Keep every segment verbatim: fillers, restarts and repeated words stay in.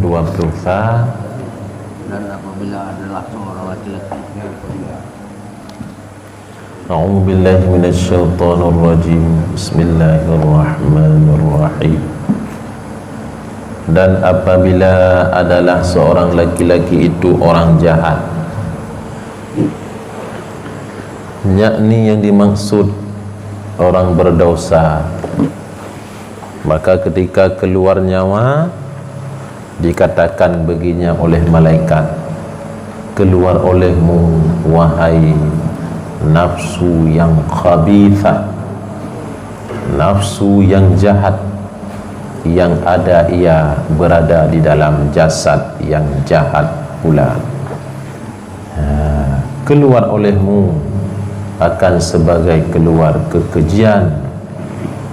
dua puluh sa. Dan apabila adalah seorang laki-laki. A'udzubillahi minasyaitonirrajim. Bismillahirrahmanirrahim. Dan apabila adalah seorang laki-laki itu orang jahat, yakni yang dimaksud orang berdosa, maka ketika keluar nyawa, dikatakan baginya oleh malaikat, "Keluar olehmu, wahai nafsu yang khabithah, nafsu yang jahat, yang ada ia berada di dalam jasad yang jahat pula." Ha, keluar olehmu akan sebagai keluar kekejian,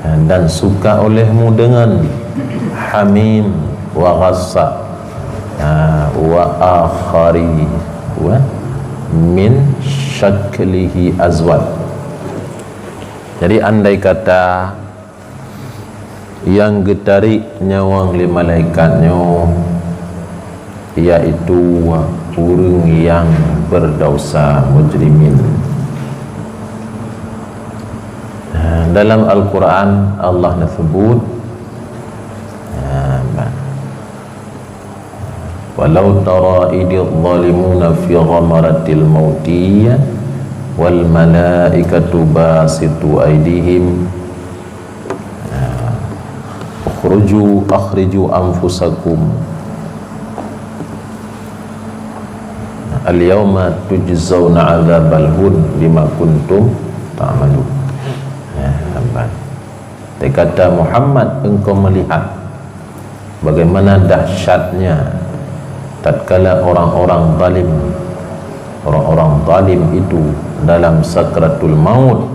ha, dan suka olehmu dengan hamim wa ghassa, ha, wa akhari, wa min syaklihi azwaj. Jadi, andai kata nyang geutarék nyawöng lé malaikat nyoe, yaitu ureuëng nyang beurdosa, mujrimin. Dalam Al-Quran, Allah neuseubut, "Walau tara idz zalimuna fi ghamaratil mauti wal malaikatu basitu aidihim, ukhruju, akhriju anfusakum, al yauma tujzauna adzabal hun bima kuntum ta'malun." Teuka, Muhammad, engkau melihat bagaimana dahsyatnya tatkala orang-orang zalim, orang-orang zalim itu dalam sakratul maut,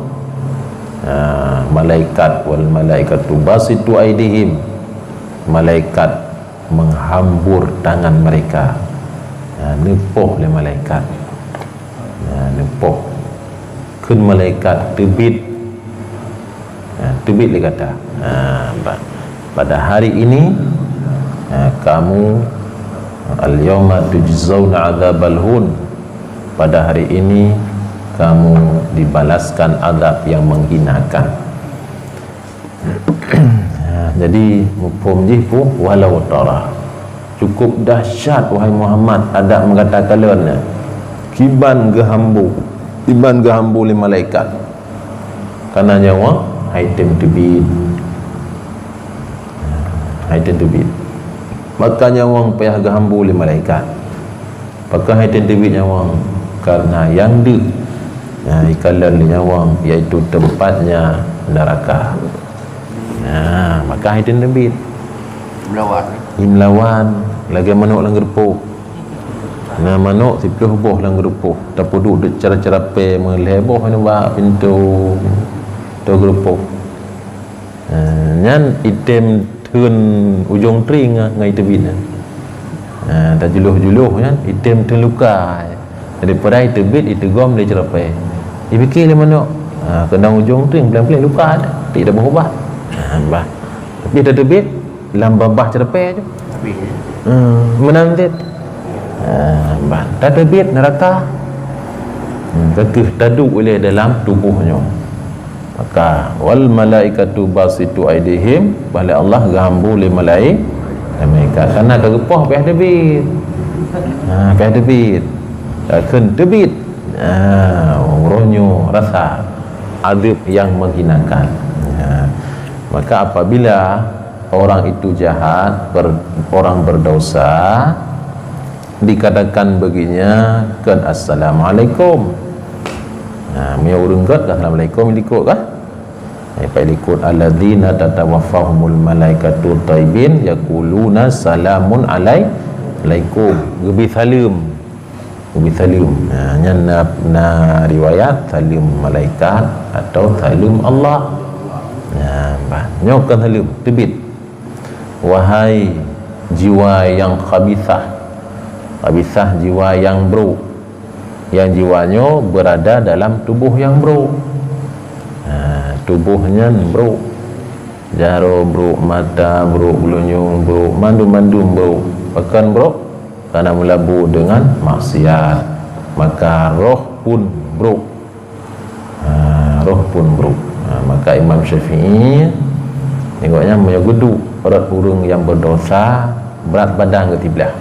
ha, malaikat, "Wal malaikatu basitu aidihim," malaikat menghambur tangan mereka, ha, neupoh lé malaikat. Ha, neupoh. Kheun malaikat, "Teubiet." Ha, teubiet lé gata. Ha, ba-, pada hari ini, ha, kamu, "Al yauma tujzauna adzabal hun." Pada hari ini kamu dibalaskan azab yang menghinakan. Ha, jadi, muphom jih peue, "Walau tara." Cukup dahsyat, wahai Muhammad, adak meugata kalon nyan. Kiban geuhambu, kiban geuhambu lé malaikat. Kana nyawöng han tém teubiet. Han tém teubiet. Maka nyawöng payah geuhambu lé malaikat. Pakon han tém teubiet nyawöng? Karena nyang deuh, ha, ikalon lé nyawöng, yaitu tempatnya neraka. Nah, maka han tém teubiet. Meulawan. Meulawan, lagée manok lam geureupoh. Nah, manok siplôh boh lam geureupoh, tapeuduek cara-cara pé meulhée boh nibak pintoe, pintoe geureupoh. Ha, nyan itém theun ujong trieng ngon iteubiet nyan. Ha, tajulôh-julôh nyan itém theun luka. Jadi, padahai iteubiet iteugom lé ceurapée. Ipike lé manok, ha, keunong ujong trieng, pleng-pleng luka, tik taboh ubat. Ha, bah. Tapi tateubiet lam babah ceurapée tu. Habis. Hmm, meunan cit. Ha, bah. Tateubiet neraka. Hmm, ka kheueh taduek lé dalam tuboh nyoe. Maka, "Wal malaikatu basitu aidihim," bah lé Allah geuhambu lé malai-, malaikat. Kana ka geupoh payah teubiet. Ha, payah teubiet. Ka kheun teubiet. Ha, uroe nyoe rasa azab yang menghinakan. Ha. Maka apabila orang itu jahat, ber-, orang berdosa, dikatakan baginya, kheun, "Assalamualaikum." Nah, meunyoe ureuëng gét, "Assalamualaikum," likot kah? Eh, pat likot, "Alladzina tatawaffahumul malaikatu thayyibin yaquluna salamun alaikum." Geubri saleuem. Geubri saleuem. Nah, nyan na, na riwayat saleuem malaikat atau saleuem Allah. Nah, bah, nyoe kon saleuem, teubiet. Wahai jiwa nyang khabithah, khabithah jiwa nyang brok, nyang jiwa nyoe beurada dalam tuboh nyang brok. Ha, tuboh nyan brok. Jaroe brok, mata brok, geulinyueng brok, mandum-mandum brok. Pakon brok? Karena meulabu dengan maksiat, maka roh pun brok. Ha, roh pun brok. Ha, maka Imam Syafi'i, nengok nyan, meunyoe geuduek rot ureuëng nyang berdosa, brat badan geutiblah.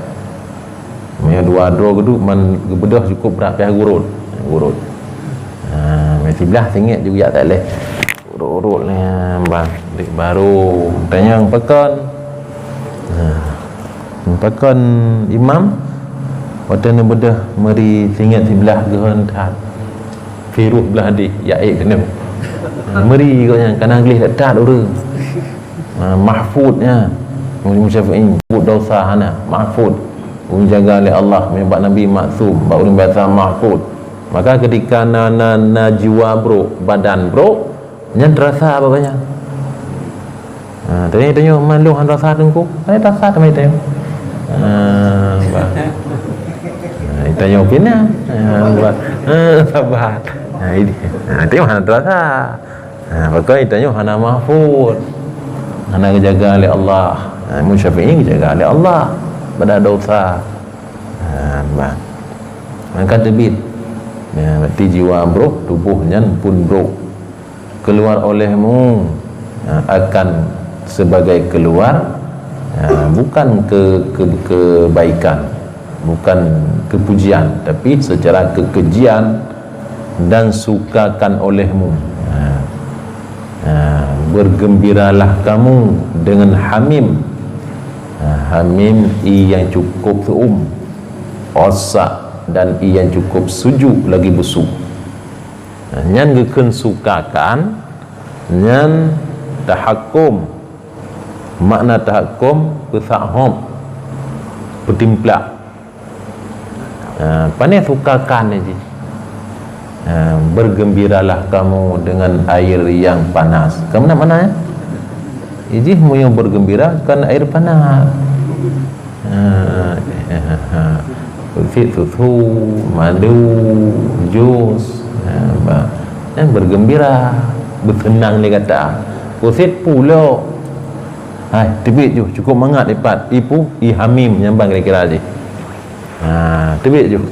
Meunyoe dua droe geuduek, man geubeudôh cukup brat, payah gurot. Gurot. Ha, meunyoe siblah singét juga tak leh. Urot-urot nyan, bang. Dek baru tanyong pakon. Ha. Pakon imam, watée neubeudôh meuri singét siblah geuhon that. Virus blah dih, ya ék keunoe. Meuri gobnyan, kana gleh that ureuëng. Ha, mahfud nyan. Imam Syafi'i, mahfud dosa hana, mahfud. Geujaga lé Allah, meunyoe bak Nabi maksum, bak ureuëng biasa mahfud. Maka ketika na, na, na jiwa brok, badan brok, nyan terasa apa banyak. Ha, tanya, tanya, "Man lôn han rasa teungku?" Hai, rasa teuma tanya. Ha, bah. Ha, tanya pina. Ha, bah. Ha, sabar. Ha, ini. Ha, tanya han rasa. Ha, pakon tanya hana mahfud. Hana geujaga lé Allah. Ha, Imam Syafi'i geujaga lé Allah pada dosa. Ha, bah. Maka teubiet. Ya, berarti jiwa brok, tubuh nyan pun brok. Keluar olehmu, ha, akan sebagai keluar, ha, bukan ke, ke, kebaikan, bukan kepujian, tapi secara kekejian dan sukakan olehmu. Ha. Ha, bergembiralah kamu dengan hamim. Ha, hamim, ie nyang cukup seuum, ghassaq, dan ie nyang cukup sujuk lagi busuk. Nyan geukheun sukakan, nyan tahakkum. Makna tahakkum, peusahom, peutimplak. Ha, pane sukakan jih. Ha, bergembiralah kamu dengan air yang panas. Kamu nak mana, ya? Ijih meunyoe bergembira kan air panas. Ha, ha, ha. Cit susu, madu, jus, ha, ba-, dan bergembira, bersenang di kata. Kusit pulo. Hai, teubiet ju, cukup mangat ipat. Ipu, i hamim nyambang kira-kira jih. Ha, teubiet ju.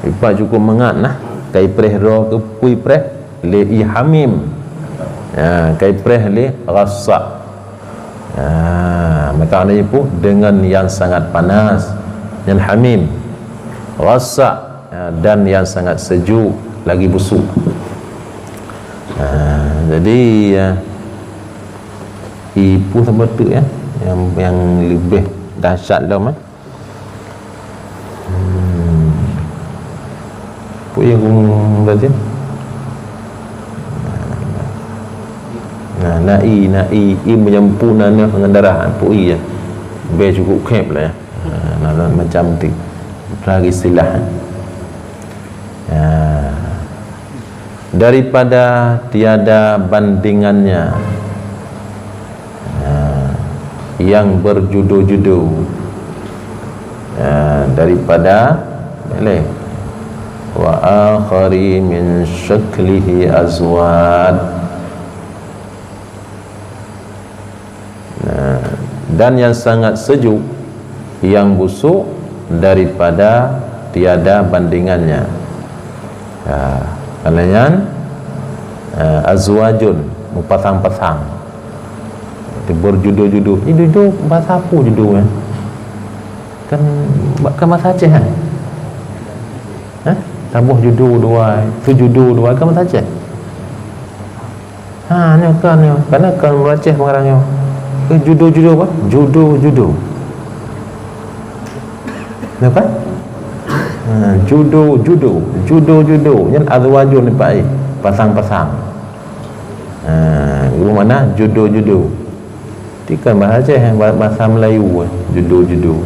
Ipat cukup mangat nah. Kai preh droe keu pui preh lé i hamim. Ha, kai preh lé ghassaq. Ha, maka anda ipu dengan yang sangat panas, yang hamim, ghassaq, ha, dan yang sangat sejuk lagi busuk. Ha, jadi, ya, ipu sama tu ya, yang, yang lebih dahsyat lom, eh. Hmm. Peue nyang geuh berarti? Nah, na'i, na'i, i menyempurna nyoe ngon darah, peue nyang. Bèk cukup khép lah ya. Nah, nah, macam tu. Lagi istilah. Ya. Daripada tiada bandingannya. Ha, yang berjudul-judul. Ha, daripada, boleh. Wa akhari min syaklihi azwad. Nah, dan yang sangat sejuk, yang busuk daripada tiada bandingannya. Ha, karena nyan, ha, azwajun, mupasang-pasang. Tibur judul-judul. Ini judul bahasa apa judul, eh? Kan, kan bahasa Aceh, kan? Ha? Saboh judul dua, tu judul dua, kan bahasa Aceh? Ha, nyoe kan nyoe. Karena kan ureueng Aceh pengarang nyoe. Eh, judo-judo apa? Judo-judo. Nyoe kan? Ha, judo-judo. Judo-judo. Nyan azwajun ni, Pak, eh. Pasang-pasang. Ha, guru mana? Judo-judo. Ti kan bahasa Aceh, ba-, bahasa Melayu, eh. Judo-judo.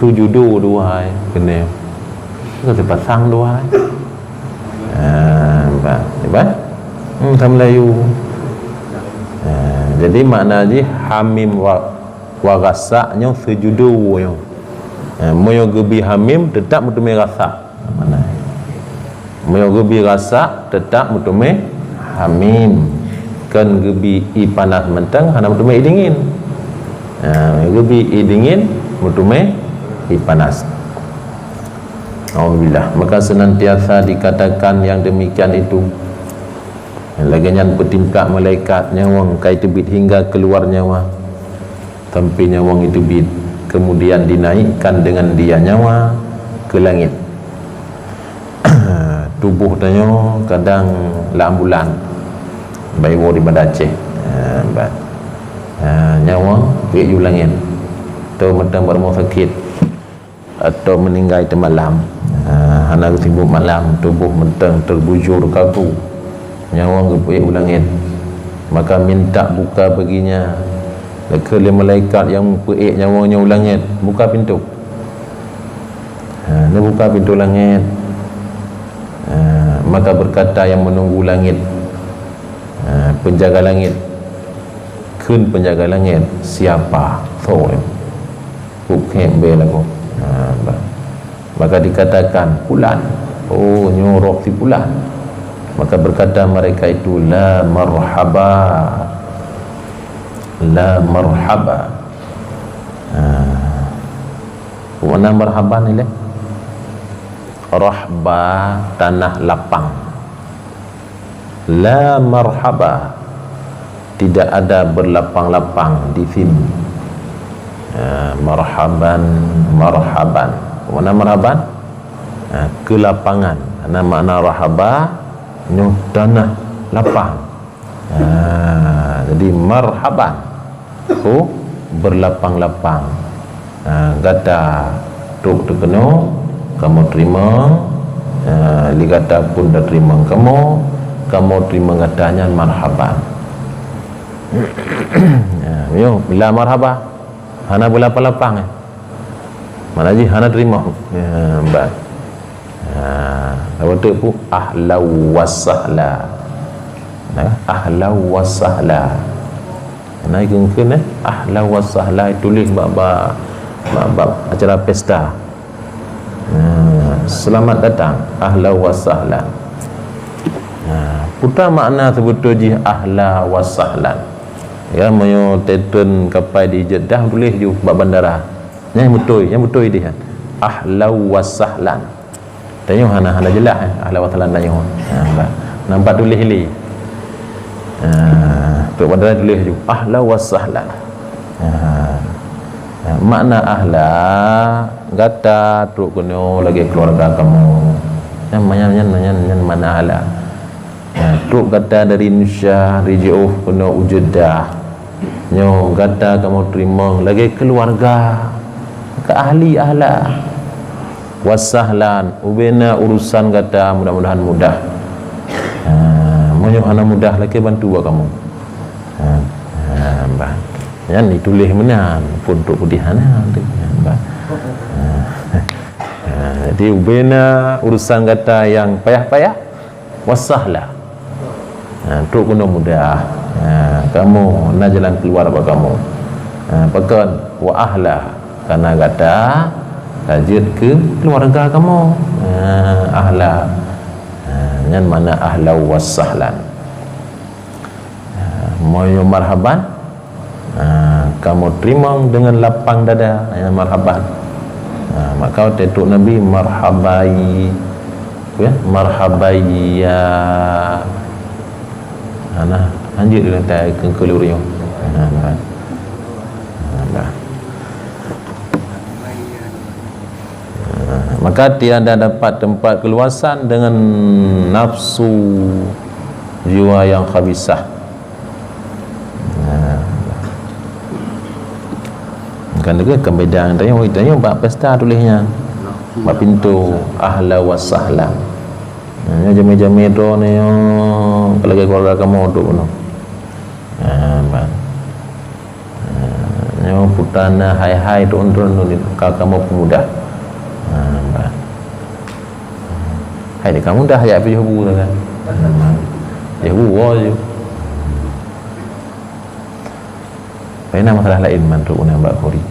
Su judo dua, eh. Kena. Kata pasang dua, eh. Ha, nampak? Nampak? Hmm, bahasa Melayu. Ha, jadi makna jih hamim wa, wa ghassaq nyoe seujudo nyoe. Ha, meunyoe geubi hamim, teutap meuteumé ghassaq. Makna. Meunyoe geubi ghassaq, teutap meuteumé hamim. Kon geubi ie panas mantong, hana meuteumé ie dingin. Ha, geubi ie dingin, meuteumé Di panas. Alhamdulillah. Maka senantiasa dikatakan yang demikian itu. Lagèe nyan peutingkat malaikat, nyawöng kai teubiet hingga keluar nyawa. Sampai nyawöng itu teubiet, kemudian dinaikkan dengan dia nyawa ke langit. Tuboh tanyoe kadang lam bulan, bak iwoe di Banda Aceh. Ha, ba. Ha, nyawöng peuék u langét. Atau mantong bak rumoh sakét, atau meuninggai teumalam. Ha, hana geusibok malam, tuboh mantong teubujur kaku. Nyawöng geupeuék u langét. Maka minta buka baginya. Geukheun lé malaikat nyang peuék nyawöng nyoe u langét, "Buka pintoe." Ha, neubuka pintoe langét. Ha, maka berkata yang menunggu langit, ha, penjaga langit, kheun penjaga langét, "Siapa?" Soe? Peukhém bée lagoe. Ha, ba. Maka dikatakan, "Fulan." Oh, nyoe roh si fulan. Maka berkata mereka itu, "La marhaba. La marhaba." Ha. Makna marhaban ilée? Rahba, tanah lapang. La marhaba, tidak ada berlapang-lapang di sini. Ha, marhaban, marhaban. Makna marhaban? Ha, kelapangan. Karena makna rahaba, nyoe tanah lapang. Ha, jadi marhaban. Oh, berlapang-lapang. Ha, gata trok teukeunoe, kamoe teurimong, ha, lé gata pun tateurimong kamoe, kamoe teurimong gata nyan marhaban. Ha, nyoe, la marhaba. Hana beulapang-lapang, eh. Mana jih hana teurimong. Ya, bah. Ha, apa tu pun ahlau wa sahla. Nah, ahlau wa sahla. Nah, ikun-ikun, eh, ahlau wa sahla tuléh bak, bak, bak, bak acara pesta. Nah, selamat datang, ahlau wa sahla. Nah, peue makna seubeutôi jih ahla wa sahlan? Ya, meunyoe teutron kapai di Jeddah tuléh ju bak bandara. Nyan beutôi, nyan beutôi deh. Ahlau wa sahlan. Tanyoe hana, hana jeulaih, eh, ahlau wa sahlan tanyoe. Ha, nampak, nampak tuléh lé. Ha, trok bandara tuléh ju, ahlau wa sahlan. Ha. Ha, makna ahla, gata trok keunoe lagèe keluarga kamoe. Nyan, nyan, nyan, nyan, nyan makna ahla. Ha, trok gata dari Indonesia, dari jiôh keunoe u Jeddah. Nyoe gata kamoe teurimong lagèe keuluwarga, ka ahli ahla. Wa sahlan, ubena urusan gata mudah-mudahan mudah. Ha, meunyoe hana mudah, lakèe bantu bak kamoe. Ha, ha, bah. Nyan dituléh meunan, pun trok peudeh hana, tu. Ha, bah. Ha, ha, jadi ubena urusan gata nyang payah-payah, wa sahla. Ha, trok keunoe mudah. Ha, kamoe na jalan keuluwa bak kamoe. Ha, pakon? Wa ahla. Karena gata ka jeuet keu keuluwarga kamoe. Ha, ahla. Ha, nyan makna ahlau wa sahlan. Ha, meunyoe marhaban, ha, kamoe teurimong deungon lapang dada, nyan marhaban. Ha, maka watèe trok Nabi, marhabai, ya, marhabaiya. Ha, nah, lanjut lagi keu, keu lurus. Ha, nah. Ha, nah. Ha, maka tiada dapat tempat keluasan dengan nafsu jiwa yang khabisah. Ha. Kan deungon kan beda, tanyoe, tanyoe bak pesta tuléh nyan. Bak pintoe, ahla wa sahla. Ha, nyoe jamé-jamé droeneuh nyoe, lagèe keuluwarga kamoe trok keunoe. Ha, bah. Ha, nyoe putra na hai-hai trok keunoe, ka kamoe peumudah. Ha, bah. Hai, ka mudah jak pih bu kan. Ha, bah. Pih bu woe ju. Laén masalah laén mandum nyang bak khuri.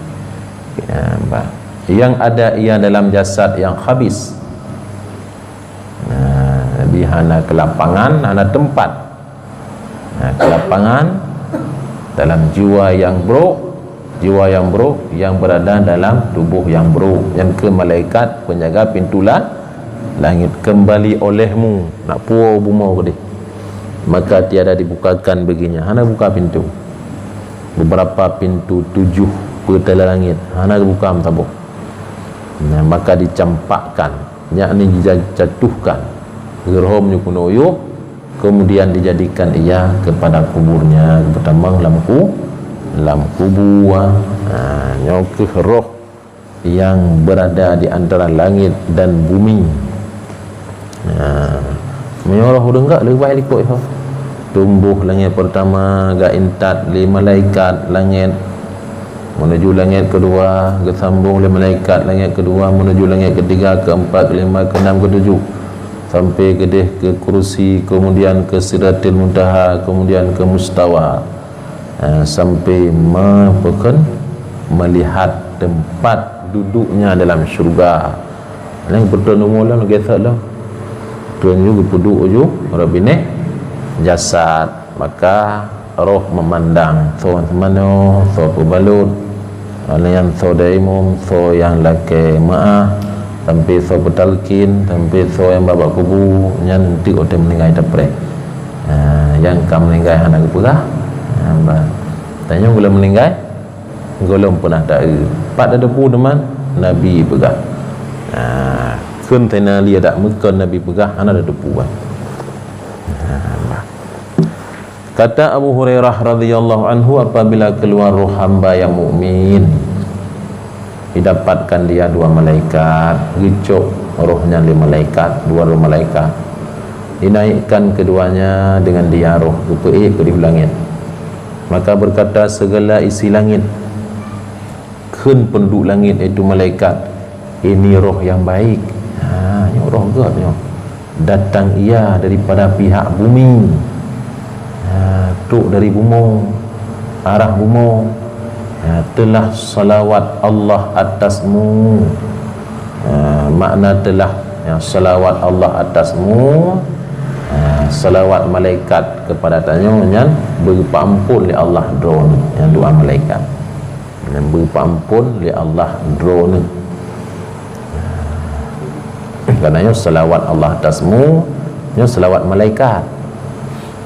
Ya, bah. Yang ada ia dalam jasad yang khabis. Nah, jadi hana keulapangan, hana teumpat. Nah, keulapangan dalam jiwa nyang brôk, Jiwa nyang brok nyang beurada dalam tuboh nyang brok, nyan keuh malaikat peunjaga pintoe la-, langét. Keumbali olehmu, nak puwoe bumoe keudeh, maka tiada dibukakan baginya, hana buka pintoe. Beberapa pintoe tujoh peutala langét hana geubuka meusaboh. Nah, maka dicampakkan, yakni dijatuhkan, geurhom nyoe keunoe yoh, kemudian dijadikan ia kepada kuburnya, geutamong lam ku-, lam kubu. Ha, nyoe keuh roh yang berada di antara langit dan bumi. Ha, meunyoe roh ureuëng gak leubeh likot ho. Tumboh langét pertama gak intat lé malaikat langét, menuju langét kedua geusambong lé malaikat langét kedua, menuju langét ketiga, keempat, kelima, keenam, ketujuh, sampai keudeh ke kursi, kemudian ke Sidratil Muntaha, kemudian ke Mustawa. Ha, sampai me-, peukon melihat tempat duduknya dalam syurga. Lain beutôi umu lom geusok lom. Tuan ju geupeuduek ju rot binéh jasad, maka roh meumandang soe seumanoe, soe peubalot, nyan soe daimum, soe nyang lakée meuáh, sampai soe peutalkin, sampai soe nyang babah kubu, nyan teuk watée meuninggai tapreh. Ha, nyang ka meuninggai hana geupeugah. Ha, ba. Tanyoe gohlom meuninggai, gohlom peunah taeu. Pat tateupeue teuma Nabi peugah. Ha, kheun teunalia dak meukon Nabi peugah hana tateupeue. Ha, ba. Kata Abu Hurairah radhiyallahu anhu, apabila keluar roh hamba yang mukmin, didapatkan dia dua malaikat, geucok roh nyan lé malaikat, dua roh malaikat. Dinaikkan keduanya dengan dia roh geupeuék keudeh langét. Maka berkata segala isi langét, kheun peunduduek langét, yaitu malaikat, "Ini roh yang baik." Ha, nyoe roh gét nyoe. Datang ia daripada pihak bumi. Ha, trok dari bumoe, arah bumoe. Ha, telah salawat Allah atasmu. Ha, makna telah, ya, salawat Allah atasmu. Ha, salawat malaikat kepada tanyoe nyan beupeuampon lé Allah droeneuh, nyang doa malaikat. Nyang beupeuampon lé Allah droeneuh. Karena nyoe salawat Allah atasmu, nyoe salawat malaikat.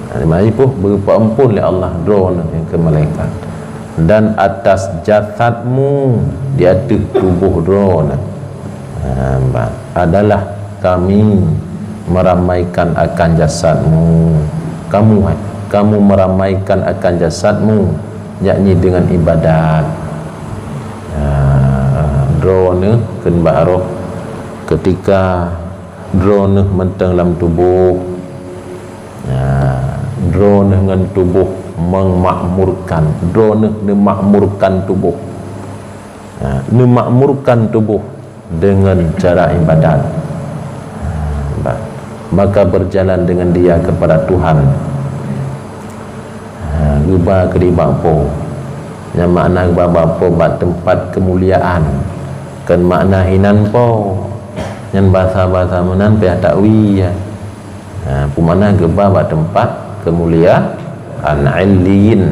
Nah, mari puh beupeuampon lé Allah droeneuh nyang keu malaikat. Dan atas jasadmu, di ateueh tuboh droeneuh. Ha, ba-, adalah kami meramaikan akan jasadmu. Kamu, hai, kamu meramaikan akan jasadmu, yakni dengan ibadat. Ha, droeneuh kheun bak roh, ketika droeneuh mantong lam tuboh, ha, droeneuh ngon tuboh memakmurkan, droeneuh neumakmurkan tuboh. Ha, neumakmurkan tuboh dengan cara ibadat. Ha, ba-, maka berjalan dengan dia kepada Tuhan. Ha, geuba keudeh bak Po. Nyang makna geuba bak Po bak teumpat keumuliaan. Kon makna hinan Po. Nyan basa-basa meunan payah takwil. Ha, peue makna geuba bak teumpat keumuliaan, Illiyin.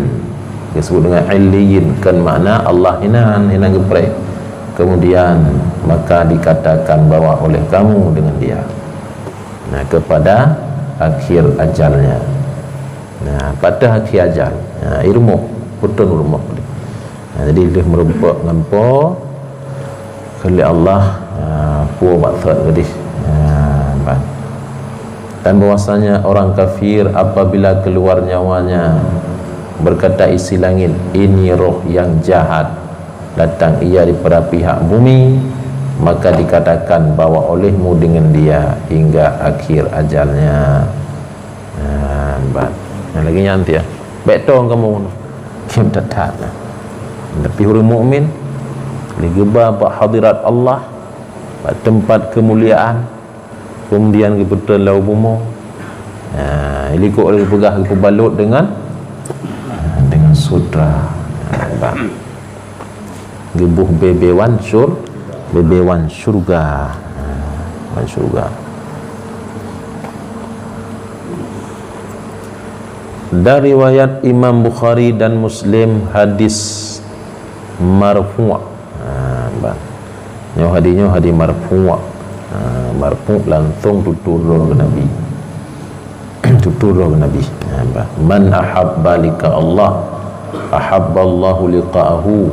Geusebut deungon Illiyin, kon makna Allah hinan, hinan geupreh. Kemudian, maka dikatakan bahwa oleh kamu dengan dia. Nah, kepada akhir ajalnya. Nah, pada akhir ajal. Nah, i rumoh, peuton rumoh. Nah, jadi lheueh meurumpok ngon Po, kheun lé Allah, ah, puwoe bak sot keudeh. Ah, ban. Dan bahwasanya orang kafir apabila keluar nyawanya, berkata isi langit, "Ini roh yang jahat, datang ia daripada pihak bumi," maka dikatakan bahwa olehmu dengan dia hingga akhir ajalnya. Ah, ban. Nah, lagée nyan tiah. Bék tong kamoe. Kiam that-that. Tapi ureuëng mukmin, lé geuba bak hadirat Allah, bak teumpat keumuliaan, kemudian geupeutrön lam bumoe. Ha, likot lé geupeugah geupeubalot deungon, ha, deungon sutra. Ha, bak. Geuboh bée-bée wan syur-, bée-bée wan syurga. Ha, wan syurga. Dan riwayat Imam Bukhari dan Muslim, hadis Marfu'. Ha, bah. Nyoe hadis nyoe hadis marfu'. Ha, marfu' langsung tutoe droe keu Nabi. Tutoe droe keu Nabi. Ha, bah. "Man ahabba liqa Allah, ahabballahu liqa'ahu.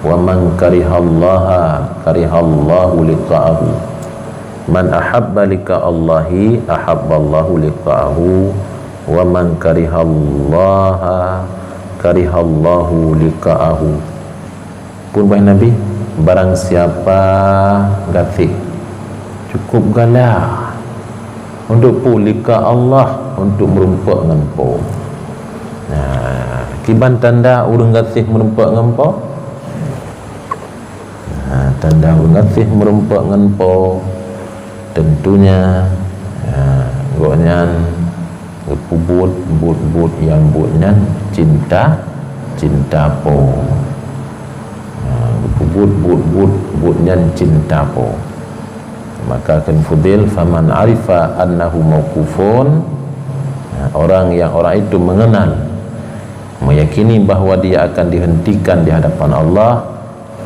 Wa man karihallaha, karihallahu liqa'ahu. Man ahabba liqa Allahi, ahabballahu liqa'ahu. Wa man karihallaha, karihallahu liqa'ahu." Phon bak Nabi, barang siapa gaséh cukup galak untuk peue? Liqa Allah, untuk meurumpok ngon Po. Nah, kiban tanda ureuëng gaséh meurumpok ngon Po? Nah, tanda ureuëng gaséh meurumpok ngon Po, tentunya, nah, gobnyan geupeubuet buet-buet nyang buet nyan cinta, cinta Po. Ha, geupeubuet buet-buet buet nyan cinta Po. Maka kheun Fudhail, "Faman arifa annahu mauqufun," ha, orang yang orang itu mengenal, meyakini bahwa dia akan dihentikan di hadapan Allah,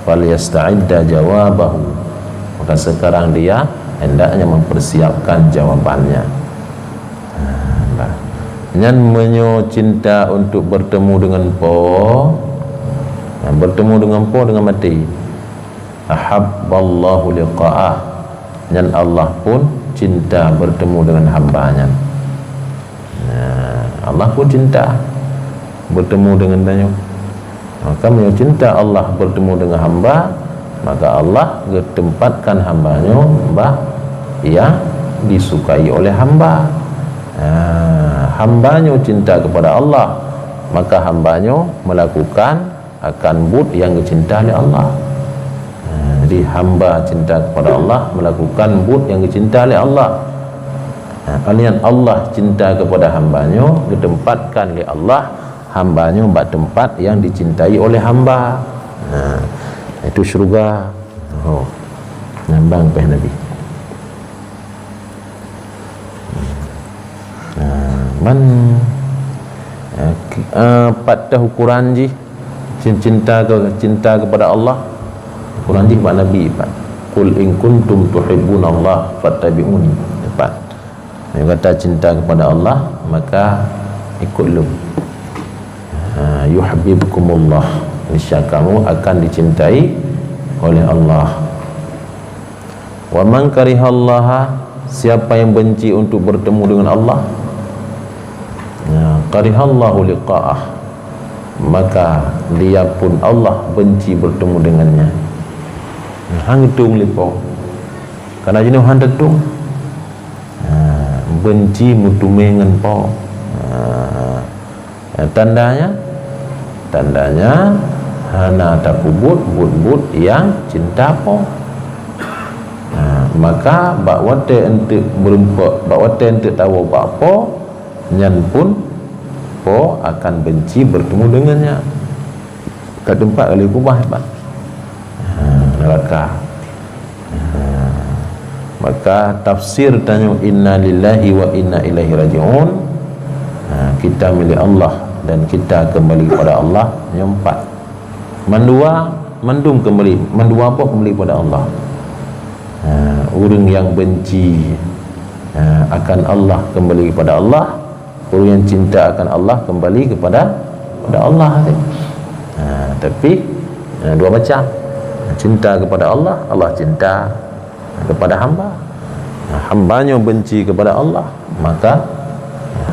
"falyasta'idda jawabahu." Maka sekarang dia hendaknya mempersiapkan jawabannya. Ha, bah. Nyan meunyoe cinta untuk bertemu dengan Po, ha, bertemu dengan Po dengan maté. "Ahabballahu liqa'ah." Nyan Allah pun cinta bertemu dengan hamba nyan. Nah, Allah pun cinta bertemu dengan tanyoe. Maka meunyoe cinta Allah bertemu dengan hamba, maka Allah geutempatkan hamba nyoe bak yang disukai oleh hamba. Nah, hamba nyoe cinta kepada Allah, maka hamba nyoe melakukan akan buet nyang geucinta lé Allah. Nah, jadi hamba cinta kepada Allah, melakukan buet nyang geucinta lé Allah. Nah, kalian Allah cinta kepada hamba nyoe, geutempatkan lé Allah hamba nyoe bak teumpat nyang dicintai oleh hamba. Nah, itu syurga. Oh. Nyambang peh Nabi. Nah, man, eh, ki-, eh, pat teuh ukuran jih cin-, cinta ke, cinta kepada Allah? Ukuran jih bak Nabi pat. "Qul in kuntum tuhibbunallaha fattabi'uni." Pat. Meunyoe gata cinta kepada Allah, maka ikut lôn. Ha, yuhibbukumullah. Niscaya kamu akan dicintai oleh Allah. "Wa man karihallaha," siapa yang benci untuk bertemu dengan Allah, ya, karihallahu liqa'ah, maka dia pun Allah benci bertemu dengannya. Hang tueng lé Po. Kana jinoe hana tueng. Ha, benci meuteumé ngon Po. Ha, tandanya, tandanya hana tapeubuet buet-buet nyang cinta Po. Ha, maka bak watée eunteuk meurumpok, bak watée eunteuk tawoe bak Po, nyan pun Po akan benci bertemu dengannya. Ka teumpat kali kubah, Pak. Ha, neraka. Ha, maka tafsir tanyoe inna lillahi wa inna ilaihi raji'un, ha, kita milik Allah dan kita kembali kepada Allah, nyoe empat. Mandua, mandum kembali, mandua boh kembali kepada Allah. Ha, ureuëng yang benci, ha, akan Allah kembali kepada Allah, ureuëng yang cinta akan Allah kembali kepada, kepada Allah. Ha, tapi, ha, dua macam. Cinta kepada Allah, Allah cinta kepada hamba. Ha, hamba nyoe benci kepada Allah, maka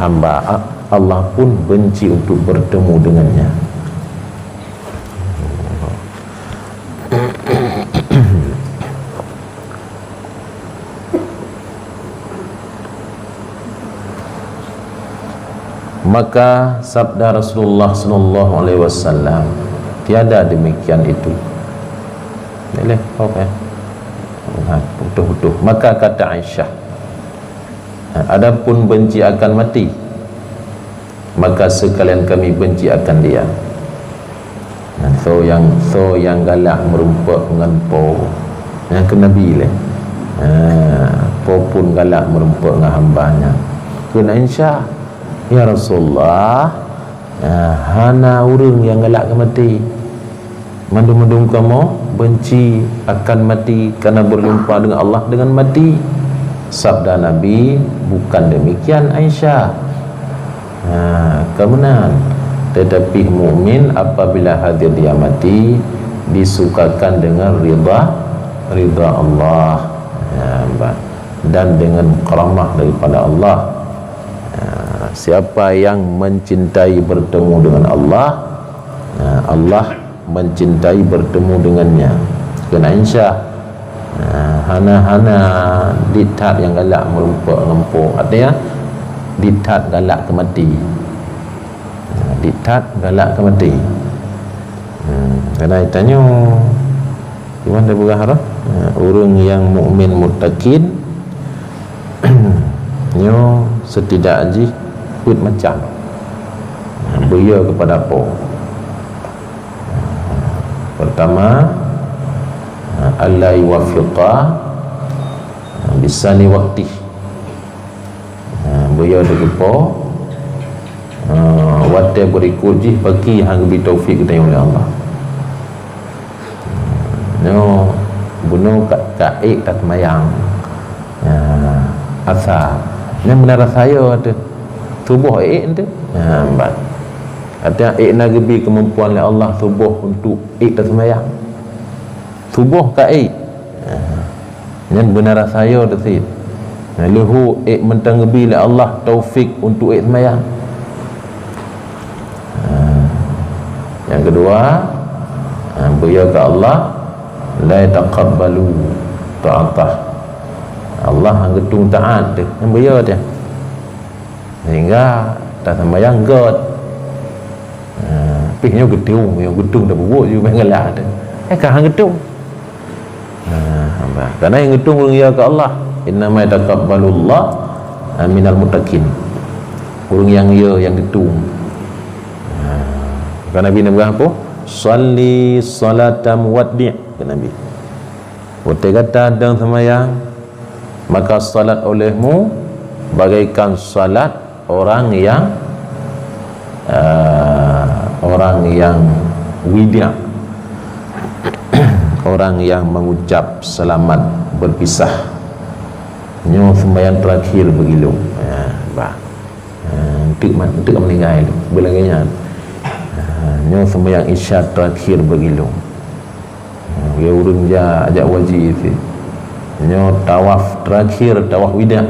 hamba, Allah pun benci untuk bertemu dengannya. Maka sabda Rasulullah sallallahu alaihi wasallam, "Tiada demikian itu." Boleh, oke. Ha, utuh-utuh. Maka kata Aisyah, "Adapun benci akan mati, maka sekalian kami benci akan dia." Nah, soe nyang, soe nyang galak meurumpok ngon Po, nyang keu Nabi lé. Ha, Po pun galak meurumpok ngon hamba nyan. Kheun Aisyah, "Ya Rasulullah, ha, hana ureuëng nyang galak keu maté. Mandum-mandum kamoe benci akan mati karena berjumpa dengan Allah dengan mati. Sabda Nabi, "Bukan demikian, Aisyah." Ha, ka meunan. Tetapi mukmin apabila hadir dia mati, disukakan dengan ridha, ridha Allah. Ha, ba-, dan dengan karamah daripada Allah. Ha, siapa yang mencintai bertemu dengan Allah, ha, Allah mencintai bertemu dengannya. Kheun Aisyah, ha, hana-hana dit that nyang galak meurumpok ngon Po. Artinya, dit that galak keu maté. Ha, dit that galak keu maté. Hmm, keunan tanyoe, cuman dah peugah dah, ha, ureuëng nyang mukmin muttaqin, nyoe setidak jih peuet macam, ha, beu yo keupada Po. Pertama, ha, alla yuwaffiqa, ha, bisani waqtih. Ha, beu yo teuka Po, ha, watée beurikot jih bagi han geubri taufik geutanyoe lé Allah. Nyoe bunoe ka, ka ék taseumayang. Ha, asa. Nyan beuna rasa yo teuh. Suboh ék teuh. Ha, ban. Artinya ék na geubri keumampuan lé Allah suboh untuk ék taseumayang. Suboh ka ék. Ha. Nyan beuna rasa yo teuh cit. Nah, leuhô ék mantong geubri lé Allah taufik untuk ék seumayang. Ha. Nyang keudua, ha, beu yo keu Allah, la yataqabbalu ta'atah. Allah han geutueng taát teuh, nyan beu yo teuh. Sehingga taseumayang göt. Ha, pih nyoe geutueng, nyoe geutueng tapeubuet ju bèk galak teuh. Eh, ka han geutueng. Ha, bah. Karena nyang geutueng ureuëng yo keu Allah. "Innama yataqabbalullah minal muttaqin." Ureuëng nyang yo nyang geutueng. Ha, ka Nabi neupeugah apa? "Shalli shalata muwaddi'," kheun Nabi. Watée gata dong seumayang, maka salat olehmu bagaikan salat orang yang, eh, orang yang wida', orang yang mengucap selamat berpisah. Nyoe seumayang terakhir bagi lôn. Ya, bah. Eh, enteuk ma-, enteuk meuninggai lôn. Beulagée nyan. Eh, nyoe seumayang Isya terakhir bagi lôn. Lé ureuëng jak, jak haji cit. Nyoe tawaf terakhir, tawaf wida'.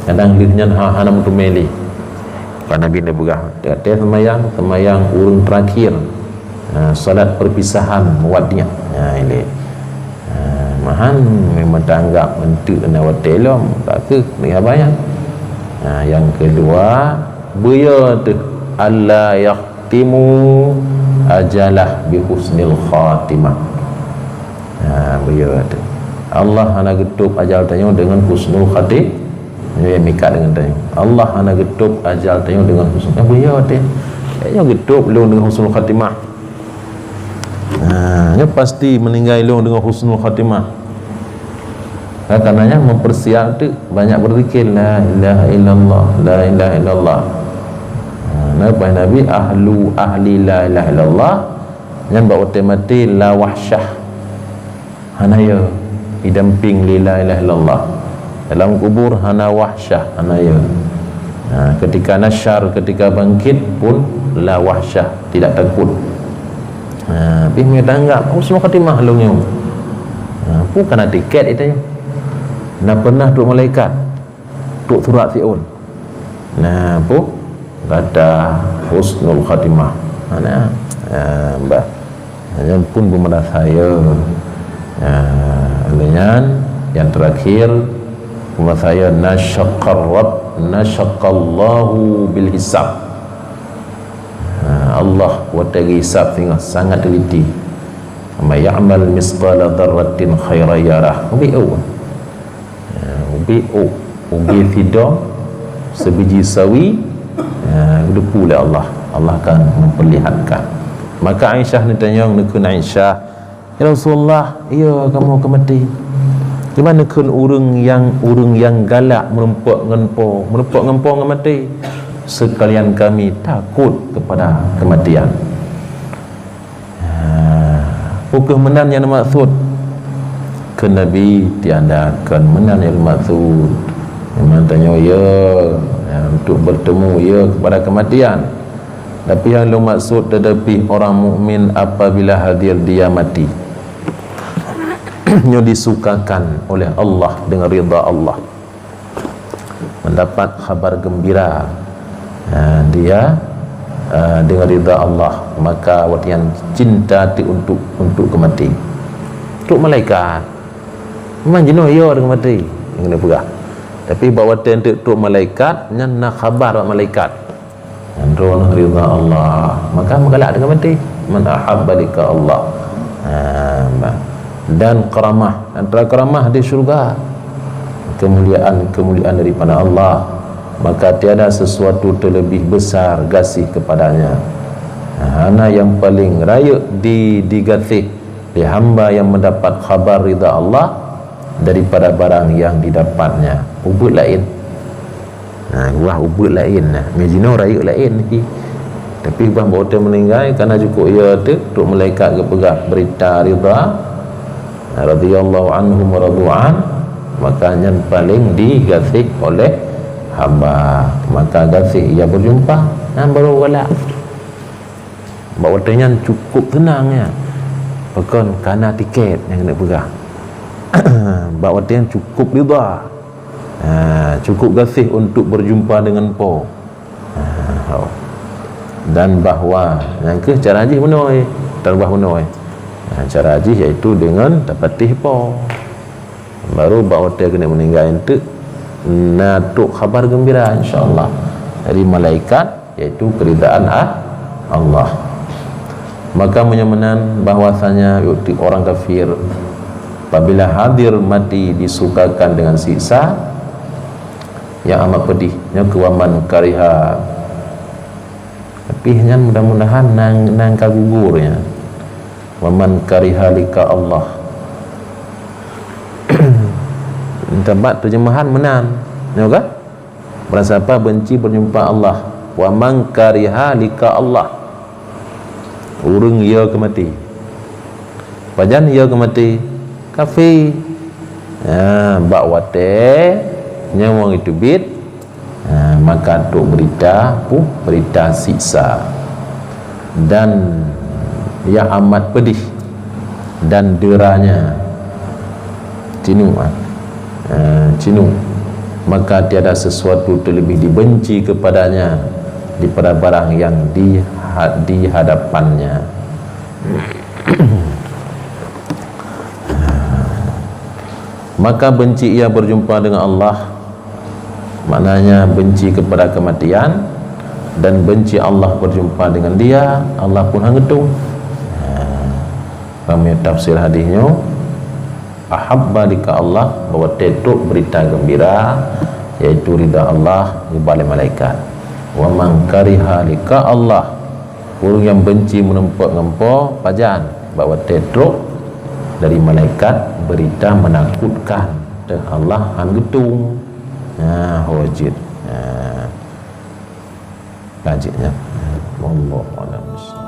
Kadang lheueh nyan ha-, hana meuteumé lé. Ka Nabi neupeugah, teuh seumayang, seumayang ureuëng terakhir. Ha, salat perpisahan, muwaddi'. Ha, ilée. Ha, mahan memang tanggap enteuk na watée lom, ka keuh meuhaba nyan. Ha, nyang keudua, beu yo teuh, alla yah timu ajalah bi husnil khatimah. Ha, beu yo teuh. Allah hana geutôb ajal tanyoe deungon husnul khati-, nyoe nyang meuikat deungon tanyoe. Allah hana geutôb ajal tanyoe deungon husnul, beu yo teuh. Nyoe geutôb lôn deungon husnul khatimah. Ha, nyoe pasti meuninggai lôn deungon husnul khatimah. Nah, karenanya mempersiap tu banyak berzikir, "La ilaha illallah, la ilaha illallah." Ha, na bah Nabi, "Ahlu, ahli la ilaha illallah." Nyan bak watée maté la wahsyah. Hana yo, idamping lé la ilaha illallah. Dalam kubur hana wahsyah, hana yo. Ha, ketika nasyar, ketika bangkit pun la wahsyah, tidak takut. Ha, pih meutanggap, husnul khatimah lôn nyoe. Ha, peue kana tiket itu nyoe. Na pernah trok malaikat, trok surat siôn. Nah, peue? Kata husnul khatimah. Ha, nah, ha, bah. Nyan pun beumeurasa yo. Ha, lheueh nyan, nyang terakhir, beumeurasa yo, nasyaqar Rabb, nasyaqallahu bil hisab. Ha, Allah watée geuhisab singoh sangat teliti. "May ya'mal misqala dzarratin khairan yarah." Ubé, oh. Ha, ubé, oh. Ubé sidong, sebiji sawi, ha, geuteupeue lé Allah. Allah akan memperlihatkan. Maka Aisyah neutanyong, neukheun Aisyah, "Ya Rasulullah, iya kamoe ka maté. Kiban neukheun ureuëng nyang, ureuëng nyang galak meurumpok ngon Po, meurumpok ngon Po ngon maté? Sekalian kami takut kepada kematian." Ha, Peu kheueh meunan nyang neumaksud? Kheun Nabi, "Tiada, kon meunan nyang neumaksud. Memang tanyoe ya, ya, untuk bertemu ya kepada kematian. Tapi yang lôn maksud, tetapi orang mukmin apabila hadir dia mati, nyoe disukakan oleh Allah dengan ridha Allah." Mendapat khabar gembira, ha, dia, ha, dengan ridha Allah, maka watèe nyan cinta ti untuk, untuk keu maté. Trok malaikat. Memang jinoe yo deungon maté, nyang keuneuk peugah. Tapi bak watèe nyan trok malaikat, nyan na khabar bak malaikat. Nyan droeneuh ridha Allah, maka meugalak deungon maté. "Man ahabba liqa Allah." Ha, bah. Dan karamah, antara karamah di syurga, kemuliaan-kemuliaan daripada Allah, maka tiada sesuatu terlebih besar gaséh kepadanya. Ha, hana nyang paleng rayeuk di, digaséh lé hamba nyang mendapat khabar ridha Allah daripada barang nyang didapatnya. Ubeut laén. Ha, wah, ubeut laén na. Meujinoe rayeuk laén lagi. Tapi bah bak watèe meuninggai, kana cukôp ya teuk, trok malaikat geupeugah beurita ridha, radhiyallahu anhum wa radu an, maka nyan paleng digaséh oleh hamba. Maka gaséh ia berjumpa, nyan baru galak. Bak watèe nyan cukôp seunang ya. Pakon kana tiket nyang keuneuk peugah. Bak watèe nyan cukôp ridha. Ha, cukôp gaséh untuk berjumpa dengan Po. Ha, ho. Dan bahwa, nyang keuh cara jih meunoe, teureubah meunoe. Ha, cara jih yaitu dengan tapatéh Po. Baru bak watèe keuneuk meuninggai enteuk, na trok khabar gembira, insya Allah, dari malaikat, yaitu keridaan a-, Allah. Maka meunyoe meunan bahwasanya tiep orang kafir, apabila hadir mati disukakan dengan siksa yang amat pedih, nyoe keu waman kariha. Tapi nyan mudah-mudahan nang, nang ka gugur nyan. Waman kariha liqa Allah. Teuma teurjeumahan meunan. Nyoe ka? Barang sapa benci berjumpa Allah. Waman kariha liqa Allah. Ureuëng ya keu maté. Pajan ya keu maté? Kafé. Ha, bak watèe nyawöng jiteubiet, ha, maka trok beurita, puh, beurita siksa. Dan yang amat pedih dan deranya. Cinu, ha. Ha, cinu. Maka tiada sesuatu terlebih dibenci kepadanya daripada barang yang di ha-, di hadapannya. Maka benci ia berjumpa dengan Allah, maknanya benci kepada kematian, dan benci Allah berjumpa dengan dia, Allah pun hana geutueng. Ha, ramé tafsir hadis nyoe, ahabba liqa Allah, bahwa teutôp berita gembira, yaitu ridha Allah, geuba lé malaikat. Wa man kariha liqa Allah, ureuëng nyang benci meurumpok ngon Po, pajan, bak watée trok dari malaikat berita menakutkan, teuh Allah han geutueng. Nah, ho jeuet. Nah, ka jeuet nyan. Wallahu a'lam bishawab.